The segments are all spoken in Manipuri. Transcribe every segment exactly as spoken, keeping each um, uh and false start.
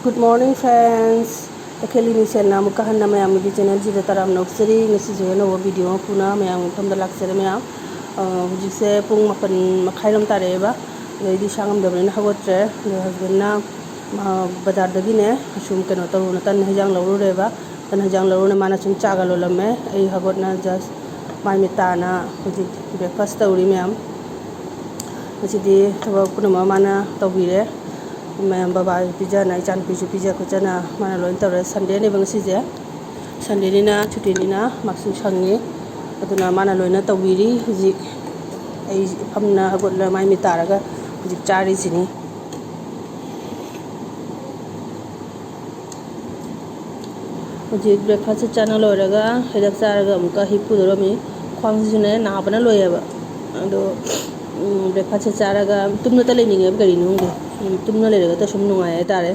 Good morning, friends. ꯇꯈꯦꯜꯒꯤ ꯃꯤꯡꯁꯦꯜꯅ ꯑꯃꯨꯛꯀ ꯍꯟꯅ ꯃꯌꯥꯝꯒꯤ ꯆꯦꯅꯦꯜꯁꯤꯗ ꯇꯔꯥꯝꯅ ꯑꯣꯛꯆꯔꯤ꯫ ꯉꯁꯤꯁꯨ ꯑꯅꯧꯕ ꯚꯤꯗꯤꯑꯣ ꯑꯃ ꯄꯨꯅ ꯃꯌꯥꯝꯒꯤ ꯃꯐꯝꯗ ꯂꯥꯛꯆꯔꯦ, ꯃꯌꯥꯝ꯫ ꯑ, ꯍꯧꯖꯤꯛꯁꯦ ꯄꯨꯡ ꯃꯥꯄꯟ ꯃꯈꯥꯏꯔꯣꯝ ꯇꯥꯔꯛꯑꯦꯕ꯫ ꯑꯗꯩꯗꯤ ꯏꯁꯥ ꯉꯝꯗꯕꯅꯤꯅ ꯍꯧꯒꯠꯇ꯭ꯔꯦ꯫ ꯑꯗꯣ ꯍꯁꯕꯦꯟꯅ, ꯑ, ꯕꯖꯥꯔꯗꯒꯤꯅꯦ ꯁꯨꯝ ꯀꯩꯅꯣ ꯇꯧꯔꯨꯅ, ꯇꯟ ꯍꯩꯖꯥꯡ ꯂꯧꯔꯨꯔꯦꯕ꯫ ꯇꯟ ꯍꯩꯖꯥꯡ ꯂꯧꯔꯨꯅ ꯃꯥꯅ ꯁꯨꯝ ꯆꯥꯒ ꯂꯣꯜꯂꯝꯃꯦ꯫ ꯑꯩ ꯍꯧꯒꯠꯅ just ꯃꯥꯏ ꯃꯤꯠ ꯇꯥꯅ ꯍꯧꯖꯤꯛ breakfast ꯇꯧꯔꯤ, ꯃꯌꯥꯝ꯫ ꯉꯁꯤꯗꯤ ꯊꯕꯛ ꯄꯨꯝꯅꯃꯛ ꯃꯥꯅ ꯇꯧꯕꯤꯔꯦ꯫ ꯃꯌꯥꯝ ꯕꯕꯥꯁꯨ ꯄꯤꯖꯅ, ꯏꯆꯥꯅꯨꯄꯤꯁꯨ ꯄꯤꯖ ꯈꯣꯠꯆꯅ ꯃꯥꯅ ꯂꯣꯏꯅ ꯇꯧꯔꯦ꯫ ꯁꯟꯗꯦꯅꯦꯕ ꯉꯁꯤꯁꯦ꯫ ꯁꯟꯗꯦꯅꯤꯅ, ꯁꯨꯇꯤꯅꯤꯅ ꯃꯥꯁꯨ ꯁꯪꯉꯤ꯫ ꯑꯗꯨꯅ ꯃꯥꯅ ꯂꯣꯏꯅ ꯇꯧꯕꯤꯔꯤ꯫ ꯍꯧꯖꯤꯛ ꯑꯩ ꯐꯝꯅ ꯍꯧꯒꯠꯂ ꯃꯥꯏ ꯃꯤꯠ ꯇꯥꯔꯒ ꯍꯧꯖꯤꯛ ꯆꯥꯔꯤꯁꯤꯅꯤ꯫ ꯍꯧꯖꯤꯛ breakfast ꯆꯥꯅ ꯂꯣꯏꯔꯒ ꯍꯤꯗꯥꯛ ꯆꯥꯔꯒ ꯑꯃꯨꯛꯀ ꯍꯤꯞꯄꯨꯗꯧꯔꯝꯃꯤ꯫ ꯈ꯭ꯋꯥꯡꯁꯤꯁꯨꯅꯦ ꯅꯥꯕꯅ ꯂꯣꯏꯌꯦꯕ꯫ ꯑꯗꯣ, ꯎꯝ, breakfast ꯆꯥꯔꯒ ꯇꯨꯝꯅꯇ ꯂꯩꯅꯤꯡꯉꯦꯕ, ꯀꯔꯤꯅꯣ ꯈꯪꯗꯦ꯫ ꯎꯝ, ꯇꯨꯝꯅ ꯂꯩꯔꯒꯇ ꯁꯨꯝ ꯅꯨꯡꯉꯥꯏ ꯍꯥꯏꯇꯥꯔꯦ꯫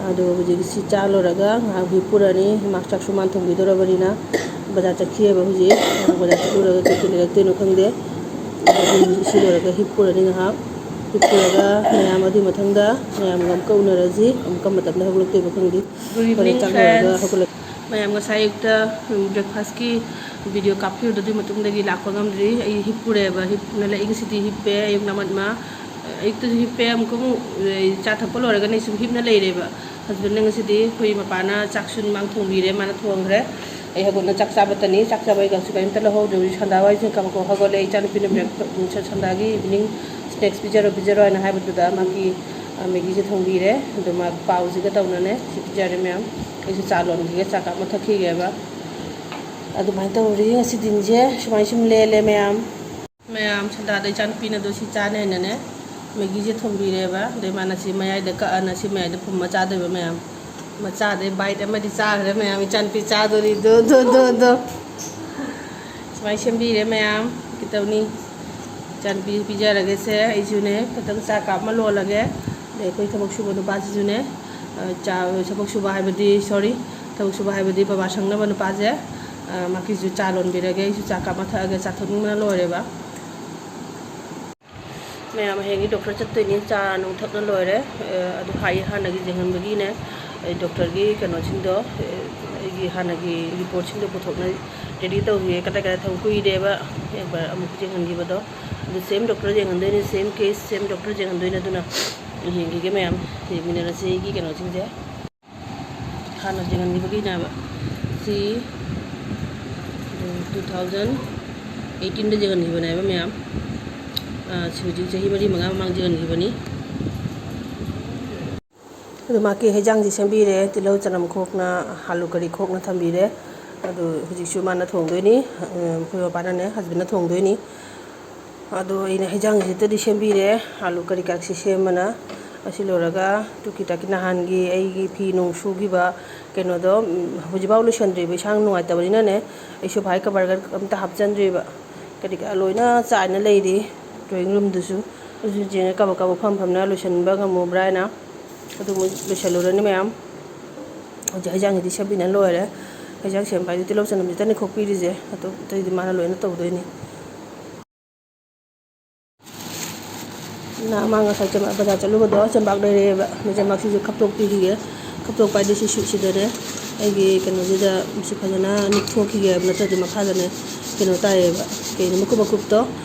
ꯑꯗꯣ ꯍꯧꯖꯤꯛ ꯁꯤ ꯆꯥ ꯂꯣꯏꯔꯒ ꯉꯥꯏꯍꯥꯛ ꯍꯤꯞꯄꯨꯔꯅꯤ꯫ ꯃꯥ ꯆꯥꯛꯁꯨ ꯃꯥꯅ ꯊꯣꯡꯕꯤꯗꯧꯔꯕꯅꯤꯅ꯫ ꯕꯖꯥꯔ ꯆꯠꯈꯤꯑꯕ ꯍꯧꯖꯤꯛ꯫ ꯕꯖꯥꯔ ꯆꯠꯂꯨꯔꯒ ꯀꯩ ꯀꯩ ꯂꯩꯔꯛꯇꯣꯏꯅꯣ ꯈꯪꯗꯦ꯫ ꯑꯗꯣ ꯁꯤ ꯂꯣꯏꯔꯒ ꯍꯤꯞꯄꯨꯔꯅꯤ ꯉꯥꯏꯍꯥꯛ꯫ ꯍꯤꯞꯄꯨꯔꯒ ꯃꯌꯥꯝ ꯑꯗꯨꯒꯤ ꯃꯊꯪꯗ ꯃꯌꯥꯝꯒ ꯑꯃꯨꯛꯀ ꯎꯅꯔꯁꯤ꯫ ꯑꯃꯨꯛꯀ ꯃꯇꯝꯗ ꯍꯧꯒꯠꯂꯛꯇꯣꯏꯕ ꯈꯪꯗꯦ꯫ Good evening, ꯍꯣꯔꯦꯟ ꯆꯥꯛ ꯂꯣꯏꯔꯒ friends꯫ ꯍꯧꯒꯠꯂꯛ- ꯃꯌꯥꯝ ꯉꯁꯥꯏ ꯑꯌꯨꯛꯇ, ꯎꯝ, breakfastꯀꯤ video ꯀꯥꯞꯈꯤꯕꯗꯣ, ꯑꯗꯨꯒꯤ ꯃꯇꯨꯡꯗꯒꯤ ꯂꯥꯛꯄ ꯉꯝꯗ꯭ꯔꯤ꯫ ꯑꯩ ꯍꯤꯞꯄꯨꯔꯦꯕ, ꯍꯤꯞꯅ ꯂꯩ꯫ ꯑꯩ ꯉꯁꯤꯗꯤ ꯍꯤꯞꯄꯦ, ꯑꯌꯨꯛ ꯅꯃꯠꯃ꯫ ꯑꯌꯨꯛꯇꯁꯨ ꯍꯤꯞꯄꯦ, ꯑꯃꯨꯛꯀ ꯑꯃꯨꯛ, ꯑꯦ, ꯆꯥ ꯊꯛꯄ ꯂꯣꯏꯔꯒꯅꯦ ꯁꯨꯝ ꯍꯤꯞꯅ ꯂꯩꯔꯦꯕ꯫ Husbandꯅ ꯉꯁꯤꯗꯤ ꯑꯩꯈꯣꯏ ꯃꯄꯥꯅ ꯆꯥꯛꯁꯨ ꯃꯥꯡ ꯊꯣꯡꯕꯤꯔꯦ, ꯃꯥꯅ ꯊꯣꯡꯈ꯭ꯔꯦ꯫ ꯑꯩ ꯍꯧꯒꯠꯅ ꯆꯥꯛ ꯆꯥꯕꯇꯅꯤ, ꯆꯥꯛ ꯆꯥꯕ ꯑꯩꯒꯁꯨ ꯀꯔꯤꯝꯇ ꯂꯧꯍꯧꯗ꯭ꯔꯦ꯫ ꯍꯧꯖꯤꯛ ꯁꯟꯗꯥ ꯋꯥꯏꯁꯤꯡ ꯀꯕꯛ ꯀꯕꯛ ꯍꯧꯒꯠꯂꯦ꯫ ꯏꯆꯥꯅꯨꯄꯤꯅ breakfast, ꯁꯟꯗꯥꯒꯤ evening snacks ꯄꯤꯖꯔꯣ, ꯄꯤꯖꯔꯣ ꯍꯥꯏꯅ ꯍꯥꯏꯕꯗꯨꯗ ꯃꯥꯒꯤ, ꯑ, ꯃꯦꯒꯤꯁꯦ ꯊꯣꯡꯕꯤꯔꯦ꯫ ꯑꯗꯨ ꯃꯥ ꯄꯥꯎꯁꯤꯒ ꯇꯧꯅꯅꯦ ꯁꯤ ꯄꯤꯖꯔꯦ ꯃꯌꯥꯝ꯫ ꯑꯩꯁꯨ ꯆꯥ ꯂꯣꯟꯈꯤꯒꯦ, ꯆꯥ ꯀꯥꯞ ꯑꯃ ꯊꯛꯈꯤꯒꯦꯕ꯫ ꯑꯗꯨꯃꯥꯏꯅ ꯇꯧꯔꯤ ꯉꯁꯤ ꯗꯤꯟꯁꯦ, ꯁꯨꯃꯥꯏꯅ ꯁꯨꯝ ꯂꯦꯜꯂꯦ ꯃꯌꯥꯝ꯫ ꯃꯌꯥꯝ, ꯁꯟꯗꯥꯗ ꯏꯆꯥꯅꯨꯄꯤꯅꯗꯣ ꯁꯤ ꯆꯥꯅꯦꯅꯅꯦ ꯃꯦꯒꯤꯁꯦ ꯊꯣꯡꯕꯤꯔꯦꯕ꯫ ꯑꯗꯩ ꯃꯥꯅ ꯁꯤ ꯃꯌꯥꯏꯗ ꯀꯛꯑꯅ ꯁꯤ ꯃꯌꯥꯏꯗ ꯐꯨꯝꯃ ꯆꯥꯗꯣꯏꯕ ꯃꯌꯥꯝ꯫ ꯃꯆꯥꯗꯩ bite ꯑꯃꯗꯤ ꯆꯥꯈ꯭ꯔꯦ ꯃꯌꯥꯝ꯫ ꯏꯆꯥꯅꯨꯄꯤ ꯆꯥꯗꯣꯔꯤ꯫ ꯗꯣ, ꯗꯣ, ꯗꯣ, ꯗꯣ꯫ ꯁꯨꯃꯥꯏꯅ ꯁꯦꯝꯕꯤꯔꯦ ꯃꯌꯥꯝ꯫ ꯀꯩꯇꯧꯅꯤ? ꯏꯆꯥꯅꯨꯄꯤ ꯄꯤꯖꯔꯒꯦꯁꯦ꯫ ꯑꯩꯁꯨꯅꯦ ꯈꯤꯇꯪ ꯆꯥ ꯀꯥꯞ ꯑꯃ ꯂꯣꯜꯂꯒꯦ꯫ ꯑꯗꯩ ꯑꯩꯈꯣꯏ ꯊꯕꯛ ꯁꯨꯕ ꯅꯨꯄꯥꯁꯤꯁꯨꯅꯦ, ꯑ, ꯆꯥ, ꯊꯕꯛ ꯁꯨꯕ ꯍꯥꯏꯕꯗꯤ, sorry, ꯊꯕꯛ ꯁꯨꯕ ꯍꯥꯏꯕꯗꯤ ꯕꯕꯥ ꯁꯪꯅꯕ ꯅꯨꯄꯥꯁꯦ, ꯑ, ꯃꯥꯒꯤꯁꯨ ꯆꯥ ꯂꯣꯟꯕꯤꯔꯒꯦ꯫ ꯑꯩꯁꯨ ꯆꯥ ꯀꯥꯞ ꯑꯃ ꯊꯛꯑꯒꯦ꯫ ꯆꯥ ꯊꯛꯅꯤꯡꯕꯅ ꯂꯣꯏꯔꯦꯕ꯫ ꯃꯌꯥꯝ, ꯍꯌꯦꯡꯗꯤ ꯗꯣꯛꯇꯔ ꯆꯠꯇꯣꯏꯅꯤ, ꯆꯥ ꯅꯨꯡ ꯊꯛꯅ ꯂꯣꯏꯔꯦ꯫ ꯑꯦ, ꯑꯗꯨ ꯍꯥꯏ, ꯍꯥꯟꯅꯒꯤ ꯌꯦꯡꯍꯟꯕꯒꯤꯅꯦ, ꯑꯩ ꯗꯣꯛꯇꯔꯒꯤ ꯀꯩꯅꯣꯁꯤꯡꯗꯣ, ꯑꯦ, ꯑꯩꯒꯤ ꯍꯥꯟꯅꯒꯤ ꯔꯤꯄꯣꯔꯠꯁꯤꯡꯗꯣ ꯄꯨꯊꯣꯛꯅ ꯔꯦꯗꯤ ꯇꯧꯔꯤꯌꯦ꯫ ꯀꯗꯥꯏ ꯀꯗꯥꯏ ꯊꯝ ꯀꯨꯏꯔꯦꯕ ꯑꯦꯛꯕꯥꯔ ꯑꯃꯨꯛ ꯌꯦꯡꯍꯟꯈꯤꯕꯗꯣ꯫ ꯑꯗꯨ ꯁꯦꯝ ꯗꯣꯛꯇꯔ ꯌꯦꯡꯍꯟꯗꯣꯏꯅꯦ, ꯁꯦꯝ ꯀꯦꯁ, ꯁꯦꯝ ꯗꯣꯛꯇꯔ ꯌꯦꯡꯍꯟꯗꯣꯏꯅꯦ꯫ ꯑꯗꯨꯅ ꯌꯦꯡꯈꯤꯒꯦ ꯃꯌꯥꯝ, ꯌꯦꯡꯃꯤꯟꯅꯔꯁꯦ ꯑꯩꯒꯤ ꯀꯩꯅꯣꯁꯤꯡꯁꯦ꯫ ꯍꯥꯟꯅ ꯌꯦꯡꯍꯟꯈꯤꯕꯒꯤꯅꯦꯕ꯫ ꯁꯤ two thousand eighteen ꯌꯦꯡꯍꯟꯈꯤꯕꯅꯦꯕ ꯃꯌꯥꯝ꯫ ꯑꯥ, ꯁꯤ ꯍꯧꯖꯤꯛ ꯆꯍꯤ ꯃꯔꯤ ꯃꯉꯥ ꯃꯃꯥꯡ ꯌꯦꯡꯍꯟꯈꯤꯕꯅꯤ꯫ ꯑꯗꯨ ꯃꯥꯒꯤ ꯍꯩꯖꯥꯡꯁꯤ ꯁꯦꯝꯕꯤꯔꯦ꯫ ꯇꯤꯜꯍꯧ ꯆꯅꯝ ꯈꯣꯛꯅ, ꯑꯥꯂꯨ ꯀꯔꯤ ꯈꯣꯛꯅ ꯊꯝꯕꯤꯔꯦ꯫ ꯑꯗꯨ ꯍꯧꯖꯤꯛꯁꯨ ꯃꯥꯅ ꯊꯣꯡꯗꯣꯏꯅꯤ꯫ ꯑꯩꯈꯣꯏ ꯃꯄꯥꯅꯅꯦ, ꯍꯁꯕꯦꯟꯅ ꯊꯣꯡꯗꯣꯏꯅꯤ꯫ ꯑꯗꯣ ꯑꯩꯅ ꯍꯩꯖꯥꯡꯁꯤꯗꯗꯤ ꯁꯦꯝꯕꯤꯔꯦ, ꯑꯥꯂꯨ ꯀꯔꯤ ꯀꯔꯥꯁꯤ ꯁꯦꯝꯃꯅ꯫ ꯑꯁꯤ ꯂꯣꯏꯔꯒ ꯇꯨꯀꯤ ꯇꯥꯀꯤ ꯅꯍꯥꯟꯒꯤ ꯑꯩꯒꯤ ꯐꯤ ꯅꯨꯡ ꯁꯨꯈꯤꯕ ꯀꯩꯅꯣꯗꯣ, ꯎꯝ, ꯍꯧꯖꯤꯛꯐꯥꯎ ꯂꯣꯏꯁꯟꯗ꯭ꯔꯤꯕ, ꯏꯁꯥ ꯅꯨꯡꯉꯥꯏꯇꯕꯅꯤꯅꯅꯦ, ꯑꯩꯁꯨ ꯚꯥꯏ ꯀꯕꯔꯒ ꯑꯝꯇ ꯍꯥꯞꯆꯟꯗ꯭ꯔꯤꯕ꯫ ꯀꯔꯤ ꯀꯔꯥ ꯂꯣꯏꯅ ꯆꯥꯏꯅ ꯂꯩꯔꯤ ꯗ꯭ꯔꯣꯌꯤꯡ ꯔꯨꯝꯗꯨꯁꯨ꯫ ꯑꯗꯨꯁꯨ ꯆꯦꯅ ꯀꯕꯛ ꯀꯕꯛ ꯐꯝ ꯐꯝꯅ ꯂꯣꯏꯁꯟꯕ ꯉꯝꯃꯨꯕ꯭ꯔꯥ ꯍꯥꯏꯅ꯫ ꯑꯗꯨ ꯑꯃꯨꯛ ꯂꯣꯏꯁꯜꯂꯨꯔꯅꯤ ꯃꯌꯥꯝ꯫ ꯍꯧꯖꯤꯛ ꯍꯩꯖꯥꯡꯁꯤꯗꯤ ꯁꯦꯝꯕꯤꯅ ꯂꯣꯏꯔꯦ꯫ ꯍꯩꯖꯥꯡ ꯁꯦꯝꯕ ꯍꯥꯏꯗꯤ ꯇꯤꯜꯍꯧ ꯆꯅꯝꯁꯤꯇꯅꯤ ꯈꯣꯛꯄꯤꯔꯤꯁꯦ, ꯑꯗꯨ ꯑꯇꯩꯗꯤ ꯃꯥꯅ ꯂꯣꯏꯅ ꯇꯧꯗꯣꯏꯅꯤ꯫ ꯅꯍꯥꯟ ꯃꯥ ꯉꯁꯥꯏ ꯆꯦꯕꯥꯛ ꯕꯖꯥꯔ ꯆꯠꯂꯨꯕꯗꯣ, ꯆꯦꯕꯥꯛ ꯂꯩꯔꯛꯑꯦꯕ꯫ ꯑꯗꯨ ꯆꯦꯕꯥꯛꯁꯤꯁꯨ ꯈꯞꯇꯣꯛꯄꯤꯈꯤꯒꯦ꯫ ꯈꯞꯇꯣꯛꯄ ꯍꯥꯏꯗꯤ ꯁꯤ ꯁꯨꯠꯁꯤꯗꯅꯦ, ꯑꯩꯒꯤ ꯀꯩꯅꯣꯁꯤꯗ ꯁꯤ ꯐꯖꯅ ꯅꯤꯛꯊꯣꯛꯈꯤꯒꯦ ꯍꯥꯏꯕ, ꯅꯠꯇ꯭ꯔꯗꯤ ꯃꯈꯥꯗꯅꯦ ꯀꯩꯅꯣ ꯇꯥꯏꯌꯦꯕ, ꯀꯩꯅꯣ ꯃꯀꯨꯞ ꯃꯀꯨꯞꯇꯣ꯫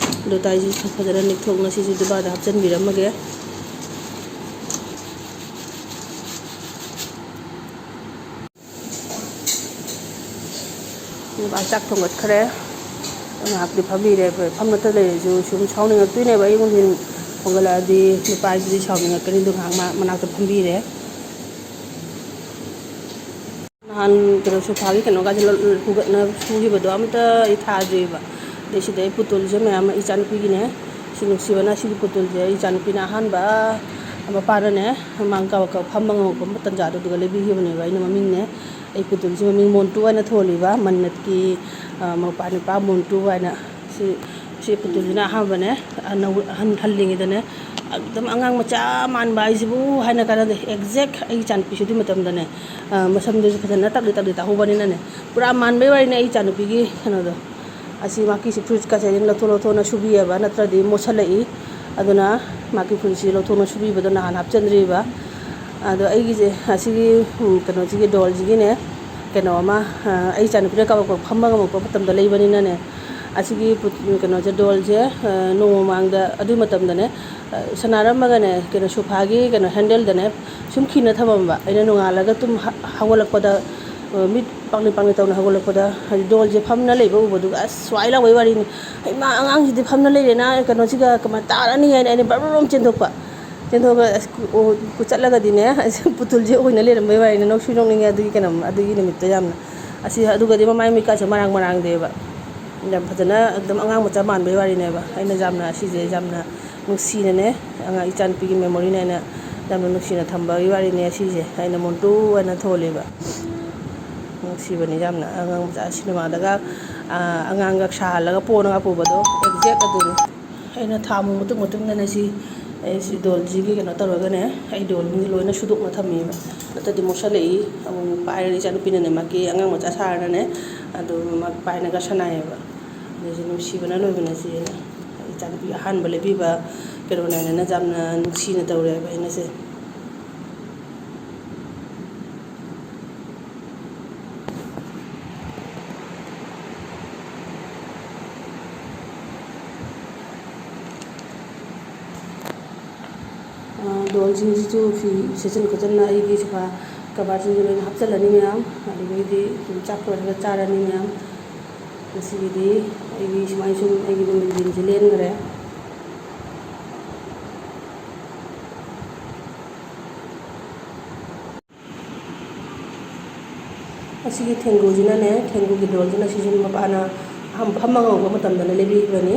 ꯑꯗꯨ ꯇꯥꯏꯁꯤ ꯐꯖꯅ ꯅꯤꯛꯊꯣꯛꯅ ꯁꯤꯁꯨ ꯗꯨꯕꯥꯗ ꯍꯥꯞꯆꯤꯟꯕꯤꯔꯝꯃꯒꯦ꯫ ꯅꯨꯄꯥ ꯆꯥꯛ ꯊꯣꯡꯒꯠꯈ꯭ꯔꯦ꯫ ꯉꯥꯏꯍꯥꯛꯇꯤ ꯐꯝꯕꯤꯔꯦ꯫ ꯐꯝꯅꯇ ꯂꯩꯔꯁꯨ ꯁꯨꯝ ꯁꯥꯎꯅꯤꯡꯉꯛꯇꯣꯏꯅꯦꯕ꯫ ꯑꯌꯨꯛ ꯅꯨꯡꯊꯤꯟ ꯍꯧꯒꯠꯂꯛꯑꯗꯤ ꯅꯨꯄꯥꯁꯤꯗꯤ ꯁꯥꯎꯅꯤꯡꯉꯛꯀꯅꯤ꯫ ꯑꯗꯨ ꯉꯥꯏꯍꯥꯛ ꯃꯥ ꯃꯅꯥꯛꯇ ꯐꯝꯕꯤꯔꯦ꯫ ꯅꯍꯥꯟ ꯀꯩꯅꯣ, ꯁꯣꯐꯥꯒꯤ ꯀꯩꯅꯣꯒꯁꯦ ꯂꯧ-, ꯍꯨꯒꯠꯅ ꯁꯨꯈꯤꯕꯗꯣ ꯑꯝꯇ ꯑꯩ ꯊꯥꯗ꯭ꯔꯤꯕ꯫ ꯑꯗꯩ ꯁꯤꯗ ꯑꯩ ꯄꯨꯇꯨꯜꯁꯦ ꯃꯌꯥꯝ ꯑꯃ ꯏꯆꯥꯅꯨꯄꯤꯒꯤꯅꯦ꯫ ꯁꯤ ꯅꯨꯡꯁꯤꯕꯅ ꯁꯤꯒꯤ ꯄꯨꯇꯨꯜꯁꯦ ꯑꯩ ꯏꯆꯥꯅꯨꯄꯤꯅ ꯑꯍꯥꯟꯕ ꯃꯄꯥꯅꯅꯦ, ꯃꯥꯡ ꯀꯕꯛ ꯀꯕꯛ ꯐꯝꯕ ꯉꯝꯃꯛꯄ ꯇꯟꯖꯥꯗꯨꯗꯨꯒ ꯂꯩꯕꯤꯈꯤꯕꯅꯦꯕ꯫ ꯑꯩꯅ ꯃꯃꯤꯡꯅꯦ, ꯑꯩ ꯄꯨꯇꯨꯜꯁꯤ ꯃꯃꯤꯡ ꯃꯣꯟꯇꯨ ꯍꯥꯏꯅ ꯊꯣꯜꯂꯤꯕ, ꯃꯟꯅꯠꯀꯤ, ꯑ, ꯃꯧꯄꯥ ꯅꯨꯄꯥ ꯃꯣꯟꯇꯨ ꯍꯥꯏꯅ꯫ ꯁꯤ, ꯁꯤ ꯄꯨꯇꯨꯜꯁꯤꯅ ꯑꯍꯥꯟꯕꯅꯦ, ꯑꯅꯧ-, ꯑꯍꯟ ꯍꯜꯂꯤꯉꯩꯗꯅꯦ, ꯑꯗꯨꯝ ꯑꯉꯥꯡ ꯃꯆꯥ ꯃꯥꯟꯕ ꯍꯥꯏꯁꯤꯕꯨ ꯍꯥꯏꯅ ꯀꯥꯟꯅꯗꯦ꯫ ꯑꯦꯛꯖꯦꯛ ꯑꯩꯒꯤ ꯏꯆꯥꯅꯨꯄꯤꯁꯨ ꯑꯗꯨꯏ ꯃꯇꯝꯗꯅꯦ, ꯑ, ꯃꯁꯝꯗꯨꯁꯨ ꯐꯖꯅ ꯇꯛꯂꯤ ꯇꯛꯂꯤ ꯇꯥꯍꯧꯕꯅꯤꯅꯅꯦ, ꯄꯨꯔꯥ ꯃꯥꯟꯕꯩ ꯋꯥꯔꯤꯅꯦ ꯑꯩ ꯏꯆꯥꯅꯨꯄꯤꯒꯤ ꯀꯩꯅꯣꯗꯣ꯫ ꯑꯁꯤ ꯃꯥꯒꯤꯁꯤ ꯐ꯭ꯔꯨꯏꯠꯀꯁꯦ ꯑꯗꯨꯝ ꯂꯧꯊꯣꯛ ꯂꯧꯊꯣꯛꯅ ꯁꯨꯕꯤꯑꯕ, ꯅꯠꯇ꯭ꯔꯗꯤ ꯃꯣꯠꯁꯜꯂꯛꯏ꯫ ꯑꯗꯨꯅ ꯃꯍꯥꯛꯀꯤ ꯐꯨꯔꯤꯠꯁꯤ ꯂꯧꯊꯣꯛꯅ ꯁꯨꯕꯤꯕꯗꯣ ꯅꯍꯥꯟ ꯍꯥꯞꯆꯤꯟꯗ꯭ꯔꯤꯕ꯫ ꯑꯗꯣ ꯑꯩꯒꯤꯁꯦ ꯑꯁꯤꯒꯤ, ꯎꯝ, ꯀꯩꯅꯣꯁꯤꯒꯤ ꯗꯣꯜꯁꯤꯒꯤꯅꯦ, ꯀꯩꯅꯣ ꯑꯃ, ꯑ, ꯑꯩ ꯏꯆꯥꯅꯨꯄꯤꯅ ꯀꯥꯕꯛ ꯀꯥꯕꯛ ꯐꯝꯕ ꯉꯝꯃꯛꯄ ꯃꯇꯝꯗ ꯂꯩꯕꯅꯤꯅꯅꯦ, ꯑꯁꯤꯒꯤ ꯄꯨ-, ꯀꯩꯅꯣꯁꯦ, ꯗꯣꯜꯁꯦ, ꯑ, ꯅꯣꯡꯃ ꯃꯃꯥꯡꯗ, ꯑꯗꯨꯒꯤ ꯃꯇꯝꯗꯅꯦ, ꯑ, ꯁꯥꯟꯅꯔꯝꯃꯒꯅꯦ, ꯀꯩꯅꯣ, ꯁꯣꯐꯥꯒꯤ ꯀꯩꯅꯣ ꯍꯦꯟꯗꯜꯗꯅꯦ ꯁꯨꯝ ꯈꯤꯅ ꯊꯝꯃꯝꯕ꯫ ꯑꯩꯅ ꯅꯣꯡꯉꯥꯜꯂꯒ ꯇꯨꯝ ꯍ-, ꯍꯧꯒꯠꯂꯛꯄꯗ, ꯑ, ꯃꯤꯠ ꯄꯥꯡꯂꯤ ꯄꯥꯡꯂꯤ ꯇꯧꯅ ꯍꯧꯒꯠꯂꯛꯄꯗ, ꯍꯥꯏꯗꯤ ꯗꯣꯜꯁꯦ ꯐꯝꯅ ꯂꯩꯕ ꯎꯕꯗꯨꯒ ꯑꯁ ꯁ꯭ꯋꯥꯏ ꯂꯥꯎꯕꯩ ꯋꯥꯔꯤꯅꯤ꯫ "ꯍꯩꯃꯥ, ꯑꯉꯥꯡꯁꯤꯗꯤ ꯐꯝꯅ ꯂꯩꯔꯦꯅ, ꯀꯩꯅꯣꯁꯤꯒ ꯀꯃꯥꯏ ꯇꯥꯔꯅꯤ?" ꯍꯥꯏꯅ ꯑꯩꯅ ꯕ꯭ꯔꯝ ꯕ꯭ꯔꯝ ꯆꯦꯟꯊꯣꯛꯄ꯫ ꯆꯦꯟꯊꯣꯛꯑꯒ ꯑꯁ, ꯀꯨ-, ꯑꯣ, ꯀꯨ-, ꯆꯠꯂꯒꯗꯤꯅꯦ, ꯑꯁ, ꯄꯨꯇꯨꯜꯁꯦ ꯑꯣꯏꯅ ꯂꯩꯔꯝꯕꯩ ꯋꯥꯔꯤꯅꯤ꯫ ꯅꯣꯛꯁꯨ ꯅꯣꯛꯅꯤꯡꯉꯦ ꯑꯗꯨꯒꯤ ꯀꯩꯅꯣꯝ, ꯑꯗꯨꯒꯤ ꯅꯨꯃꯤꯠꯇꯣ ꯌꯥꯝꯅ꯫ ꯑꯁꯤ, ꯑꯗꯨꯒꯗꯤ ꯃꯃꯥꯏ ꯃꯃꯤꯠꯀꯥꯁꯦ ꯃꯔꯥꯡ ꯃꯔꯥꯡꯗꯦꯕ꯫ ꯌꯥꯝ ꯐꯖꯅ ꯑꯗꯨꯝ ꯑꯉꯥꯡ ꯃꯆꯥ ꯃꯥꯟꯕꯩ ꯋꯥꯔꯤꯅꯦꯕ꯫ ꯑꯩꯅ ꯌꯥꯝꯅ ꯑꯁꯤꯁꯦ ꯌꯥꯝꯅ ꯅꯨꯡꯁꯤꯅꯅꯦ, ꯑꯉꯥꯡ ꯏꯆꯥꯅꯨꯄꯤꯒꯤ memoryꯅꯦꯅ ꯌꯥꯝꯅ ꯅꯨꯡꯁꯤꯅ ꯊꯝꯕꯒꯤ ꯋꯥꯔꯤꯅꯦ ꯑꯁꯤꯁꯦ꯫ ꯑꯩꯅ ꯃꯣꯟꯇꯨ ꯍꯥꯏꯅ ꯊꯣꯜꯂꯦꯕ꯫ ꯅꯨꯡꯁꯤꯕꯅꯤ ꯌꯥꯝꯅ꯫ ꯑꯉꯥꯡ ꯃꯆꯥ ꯁꯤꯅꯦꯃꯥꯗꯒ, ꯑꯥ, ꯑꯉꯥꯡꯒ ꯁꯥꯍꯜꯂꯒ ꯄꯣꯅꯒ ꯄꯨꯕꯗꯣ exact ꯑꯗꯨꯅꯤ꯫ ꯑꯩꯅ ꯊꯥ ꯑꯃꯨꯛ ꯃꯇꯨꯡ ꯃꯇꯨꯡꯗꯅꯦ ꯁꯤ, ꯑꯩ ꯁꯤ ꯗꯣꯜꯁꯤꯒꯤ ꯀꯩꯅꯣ ꯇꯧꯔꯒꯅꯦ, ꯑꯩ ꯗꯣꯜꯁꯤꯡꯁꯦ ꯂꯣꯏꯅ ꯁꯨꯗꯣꯛꯅ ꯊꯝꯃꯦꯕ꯫ ꯅꯠꯇ꯭ꯔꯗꯤ ꯃꯣꯠꯁꯜꯂꯛꯏ꯫ ꯑꯃꯨꯛ ꯄꯥꯏꯔꯒ ꯏꯆꯥꯅꯨꯄꯤꯅꯅꯦ, ꯃꯥꯒꯤ ꯑꯉꯥꯡ ꯃꯆꯥ ꯁꯥꯔꯒꯅꯦ, ꯑꯗꯨ ꯃꯥ ꯄꯥꯏꯅꯒ ꯁꯥꯟꯅꯩꯌꯦꯕ꯫ ꯑꯗꯩꯁꯦ ꯅꯨꯡꯁꯤꯕꯅ ꯂꯣꯏꯕꯅꯦ ꯁꯤ ꯑꯩꯅ꯫ ꯏꯆꯥꯅꯨꯄꯤ ꯑꯍꯥꯟꯕ ꯂꯩꯕꯤꯕ ꯀꯩꯅꯣꯅꯦꯅ ꯌꯥꯝꯅ ꯅꯨꯡꯁꯤꯅ ꯇꯧꯔꯦꯕ ꯑꯩꯅ ꯁꯦ꯫ ꯑ, ꯗꯣꯜꯁꯤꯡꯁꯤꯁꯨ ꯐꯤ ꯁꯦꯠꯆꯤꯟ ꯈꯣꯠꯆꯤꯟꯅ ꯑꯩꯒꯤ ꯁꯣꯐꯥ ꯀꯕꯥꯔꯁꯤꯡꯁꯦ ꯂꯣꯏꯅ ꯍꯥꯞꯆꯤꯜꯂꯅꯤ ꯃꯌꯥꯝ꯫ ꯑꯗꯨꯗꯒꯤꯗꯤ ꯑꯗꯨꯝ ꯆꯥꯛ ꯂꯣꯏꯔꯒ ꯆꯥꯔꯅꯤ ꯃꯌꯥꯝ꯫ ꯉꯁꯤꯒꯤꯗꯤ ꯑꯩꯒꯤ ꯁꯨꯃꯥꯏꯅ ꯁꯨꯝ ꯑꯩꯒꯤ ꯅꯨꯃꯤꯠ ꯈꯨꯗꯤꯡꯁꯦ ꯂꯦꯟꯈ꯭ꯔꯦ꯫ ꯑꯁꯤꯒꯤ ꯊꯦꯡꯒꯨꯁꯤꯅꯅꯦ, ꯊꯦꯡꯒꯨꯒꯤ ꯗꯣꯜꯁꯤꯅ ꯁꯤꯁꯨ ꯃꯄꯥꯅ ꯑꯍꯥꯟꯕ ꯐꯝꯕ ꯉꯝꯃꯛꯄ ꯃꯇꯝꯗꯅ ꯂꯩꯕꯤꯕꯅꯤ꯫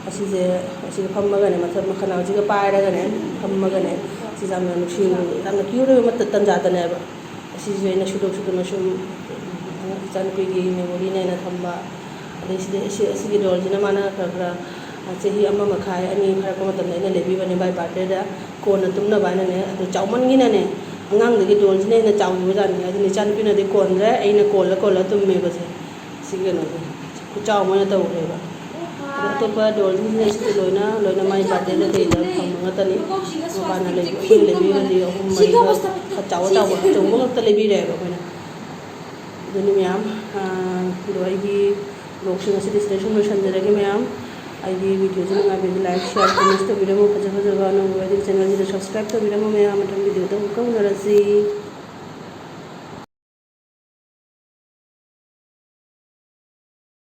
ꯑꯁꯤꯁꯦ, ꯑꯁꯤꯗ ꯐꯝꯃꯒꯅꯦ, ꯃꯊꯛ ꯃꯈꯅꯥꯎꯁꯤꯒ ꯄꯥꯏꯔꯒꯅꯦ ꯐꯝꯃꯒꯅꯦ, ꯁꯤꯁꯦ ꯌꯥꯝꯅ ꯅꯨꯡꯁꯤ, ꯌꯥꯝꯅ cute ꯑꯣꯏꯕ ꯃꯇꯝ, ꯇꯟꯖꯥꯗꯅꯦꯕ꯫ ꯑꯁꯤꯁꯨ ꯑꯩꯅ ꯁꯨꯗꯣꯛ ꯁꯨꯗꯣꯛꯅ ꯁꯨꯝ ꯏꯆꯥꯅꯨꯄꯤꯒꯤ memoryꯅꯦꯅ ꯊꯝꯕ꯫ ꯑꯗꯩ ꯁꯤꯗ ꯑꯁꯤ, ꯑꯁꯤꯒꯤ ꯗꯣꯜꯁꯤꯅ ꯃꯥꯅ ꯈꯔ ꯈꯔ, ꯑ, ꯆꯍꯤ ꯑꯃ ꯃꯈꯥꯏ, ꯑꯅꯤ ꯐꯥꯔꯛꯄ ꯃꯇꯝꯗ ꯑꯩꯅ ꯂꯩꯕꯤꯕꯅꯦ by birthdayꯗ꯫ ꯀꯣꯟꯅ ꯇꯨꯝꯅꯕ ꯍꯥꯏꯅꯅꯦ꯫ ꯑꯗꯨ ꯆꯥꯎꯃꯟꯒꯤꯅꯅꯦ, ꯑꯉꯥꯡꯗꯒꯤ ꯗꯣꯜꯁꯤꯅ ꯍꯦꯟꯅ ꯆꯥꯎꯈꯤꯕꯖꯥꯠꯅꯤ꯫ ꯑꯗꯨꯅ ꯏꯆꯥꯅꯨꯄꯤꯅꯗꯤ ꯀꯣꯟꯗ꯭ꯔꯦ, ꯑꯩꯅ ꯀꯣꯜꯂ ꯀꯣꯜꯂ ꯇꯨꯝꯃꯦꯕꯁꯦ꯫ ꯁꯤ ꯀꯩꯅꯣꯁꯦ ꯈꯨꯆꯥꯎ ꯑꯃ ꯑꯣꯏꯅ ꯇꯧꯈ꯭ꯔꯦꯕ꯫ ꯑꯇꯣꯞꯄ ꯗꯣꯜꯁꯤꯡꯁꯤꯅ ꯁꯤꯗꯤ ꯂꯣꯏꯅ ꯂꯣꯏꯅ ꯃꯥꯏ ꯕꯥꯔꯗꯦꯗ ꯀꯩꯗ ꯐꯪꯕ ꯉꯥꯛꯇꯅꯤ꯫ ꯃꯄꯥꯟꯅ ꯂꯩꯕ ꯑꯩꯈꯣꯏꯅ ꯂꯩꯕꯤꯔꯗꯤ ꯑꯍꯨꯝ ꯃꯔꯤ ꯈꯔ ꯆꯥꯎꯕ ꯆꯥꯎꯕ ꯑꯆꯧꯕ ꯉꯥꯛꯇ ꯂꯩꯕꯤꯔꯦꯕ ꯑꯩꯈꯣꯏꯅ꯫ ꯑꯗꯨꯅꯤ ꯃꯌꯥꯝ, ꯑꯗꯣ ꯑꯩꯒꯤ ꯕ꯭ꯂꯣꯛꯁꯤꯡ ꯑꯁꯤꯗꯤ ꯁꯤꯗ ꯁꯨꯝ ꯂꯣꯏꯁꯤꯟꯖꯔꯒꯦ ꯃꯌꯥꯝ꯫ ꯑꯩꯒꯤ ꯚꯤꯗꯤꯑꯣꯁꯤ ꯅꯨꯡꯉꯥꯏꯕꯤꯔꯗꯤ ꯂꯥꯏꯛ ꯁꯤꯌꯥꯔ ꯀꯃꯦꯟꯁ ꯇꯧꯕꯤꯔꯝꯃꯨ꯫ ꯐꯖ ꯐꯖꯕ ꯑꯅꯧꯕ ꯑꯣꯏꯔꯗꯤ ꯆꯦꯅꯦꯜꯁꯤꯗ ꯁꯕꯁꯀ꯭ꯔꯥꯏꯕ ꯇꯧꯕꯤꯔꯝꯃꯨ ꯃꯌꯥꯝ꯫ ꯃꯊꯪ ꯚꯤꯗꯤꯑꯣꯗ ꯑꯃꯨꯛꯀ ꯎꯅꯔꯁꯤ꯫